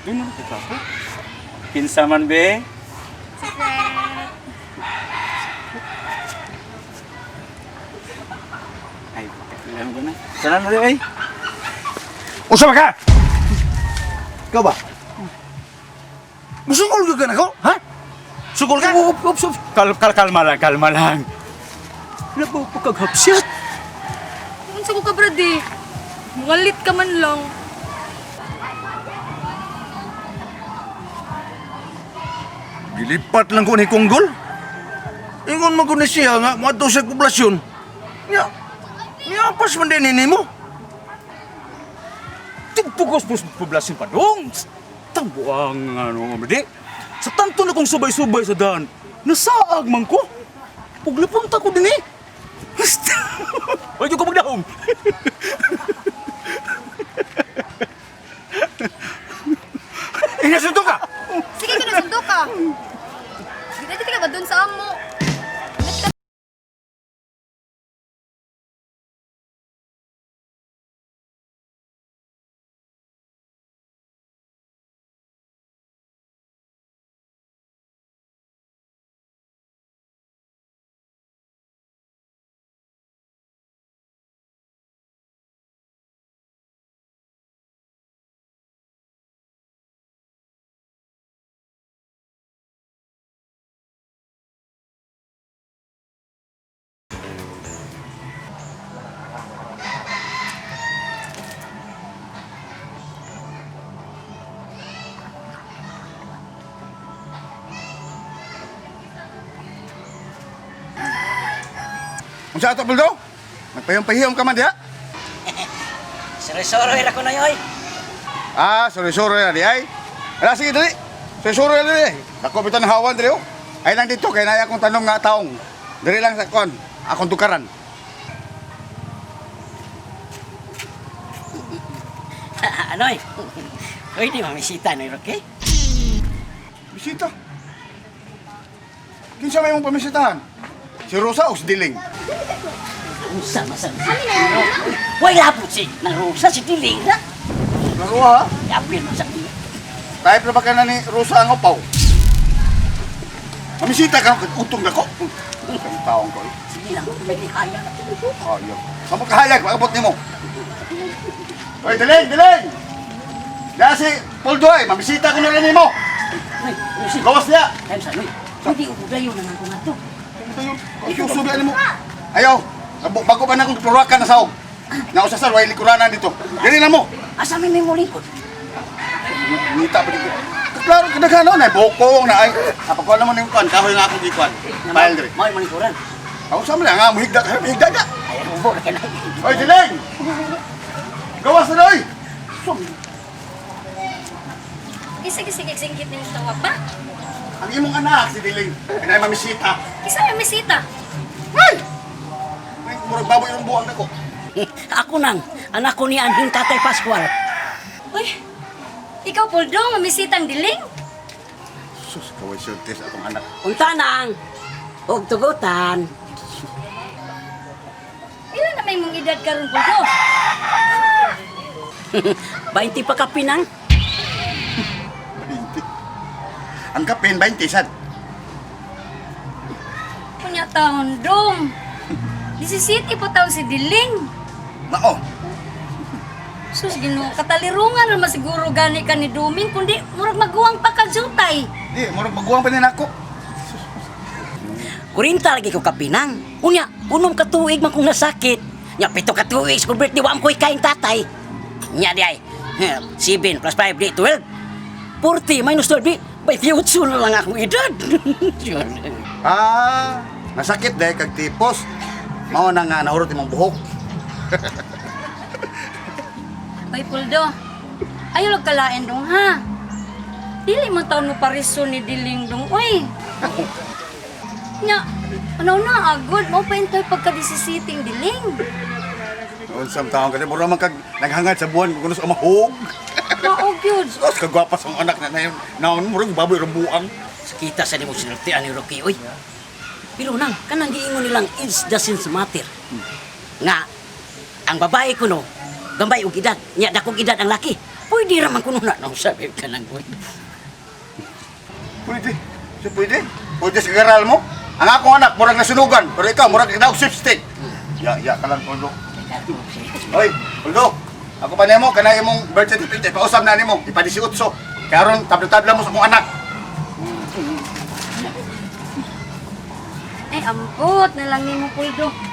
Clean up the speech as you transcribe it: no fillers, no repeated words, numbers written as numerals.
Doon na kita ko. Kinsa man be? Secret. Ay, alam ko na. Sana na rin ay. Unsa ba ka? Ikaw ba? Musukol ka nako, ha? Sukol ka? Up, up, up. Kal, kal, kalma lang, kalma lang. Labaw pa kag hapsiyat. Unsa ko ka, brad eh. Mangalit ka man lang. Gilipat lang ko ni Konggol. Ingon man ko ni siya nga moadto sa poblasyon. Nya, niapas man din nimo. Tugtugos po sa poblasyon pa dong. Tambuang ano, di. Sa tanto na kong subay-subay sa daan, nasaag man ko. Puglapunta ko din eh. Huwag ko magdahom. Inasunto ka. Sige ka na, sundo ka. Dito ka ba dun sa amo? Unsa ato buldo? Nagpahiyom-pahiyom ka man diha? Soro-soro ra ko na yoy. Ah, sorry-sorry na di ay. Ala sige dali. Sorry-sorry na dali. Dako bitan hawan dali oh. Ay lang dito kay naay akong tanong nga taong. Dili lang sa kon, akong tukaran. Anoy. Hoy, di mamisita ni Roque. Bisita. Kinsa may mong pamisitahan? Si Rosa o si Diling? Unsa masan? Way lapot si nang Rosa si Diling na. Laro ha? Yapil man sa Type na ba ka na ni Rosa ang upaw? Mamisita ka, utong na ko. Ang taong ko eh. Sige lang, may lihaya. Ayaw. Sa mo kahayag, maabot nimo. Hoy, Diling, Diling! Diya si Poldo eh, mamisita ko na rin nimo. Noy, noy, si. Gawas niya. Time sa noy. Hindi ubudayo na nang nga to. Susubi mo. Ayaw, bago pa na akong turakan na sahog. Nausa sa way likuranan dito. Dili na mo. Asa may may mulingkod? Ngita pa dito. Klaro kadaghan na bukong na ay. Apakon naman yung kuan, kahoy nga akong gikuan. File diri. Mao malingkuran. Ako sa mga nga muhigda ka, muhigda ka. Ay, rubo na kay. Oy, Diling! Gawas na doy! Isa sige singgit ning tawa pa. Ang imong anak si Diling, pinay mamisita. Kisa may misita. Ay! Ay, murag baboy yung buang nako. Ako nang anak ko ni Anhing Tatay Pascual. Uy, ikaw Poldo, mamisitang diling. Sus, kaway sultis akong anak. Unta nang og tugutan. Ila na may mong edad karon Poldo? 20 pa ka pinang. 20. Ang kapin, 20 sad. Kunya taon dong. 17 pa taon si Diling. Mao. Sus Ginoo, katalirungan ra man siguro gani ka ni Duming kundi murag maguwang pa ka jutay. Di, murag maguwang pa ni nako. 40 lagi ko kapinang. Unya, unom ka tuig man kong nasakit. Nya, 7 ka tuig sa birthday, wa ko ikain tatay. Nya di ay, 7 plus 5 di 12. 40 minus 12 di, 28 na lang akong edad. Ah, nasakit dahil kag tipos. Mao na nga nahurot imong buhok. Bay Poldo, ayaw lang kalain dong ha. Dili man taon mo pariso ni Diling dong, uy. Nya, ano na, agod, mo pa intoy pagka 17 Diling. Unsam taon ka mura man kag naghangad sa buwan kung sa mahog. Maog yun. Sus, kagwapa sa anak na nayon. Naon murag baboy rambuang. Sakita sa nimo sinultian ni Rocky, uy. Pero nang, kanang giingon nilang age doesn't matter. Nga, ang babae ko no, gambay og edad, nya dakong edad ang laki. Pwede ra man kuno na nung sabi ka nang uy. Pwede. So, pwede. Pwede sa garal mo. Ang akong anak, murag nasunugan. Pero ikaw, murag kinaog sweepstake. Ya, ya ka lang, Poldo. Hoy, Poldo. Ako pa nimo, kanay imong birth certificate, ipausap na nimo, ipa 18. Karon tabla-tabla mo sa akong anak. Ay, ampot na lang nimo, Puldo.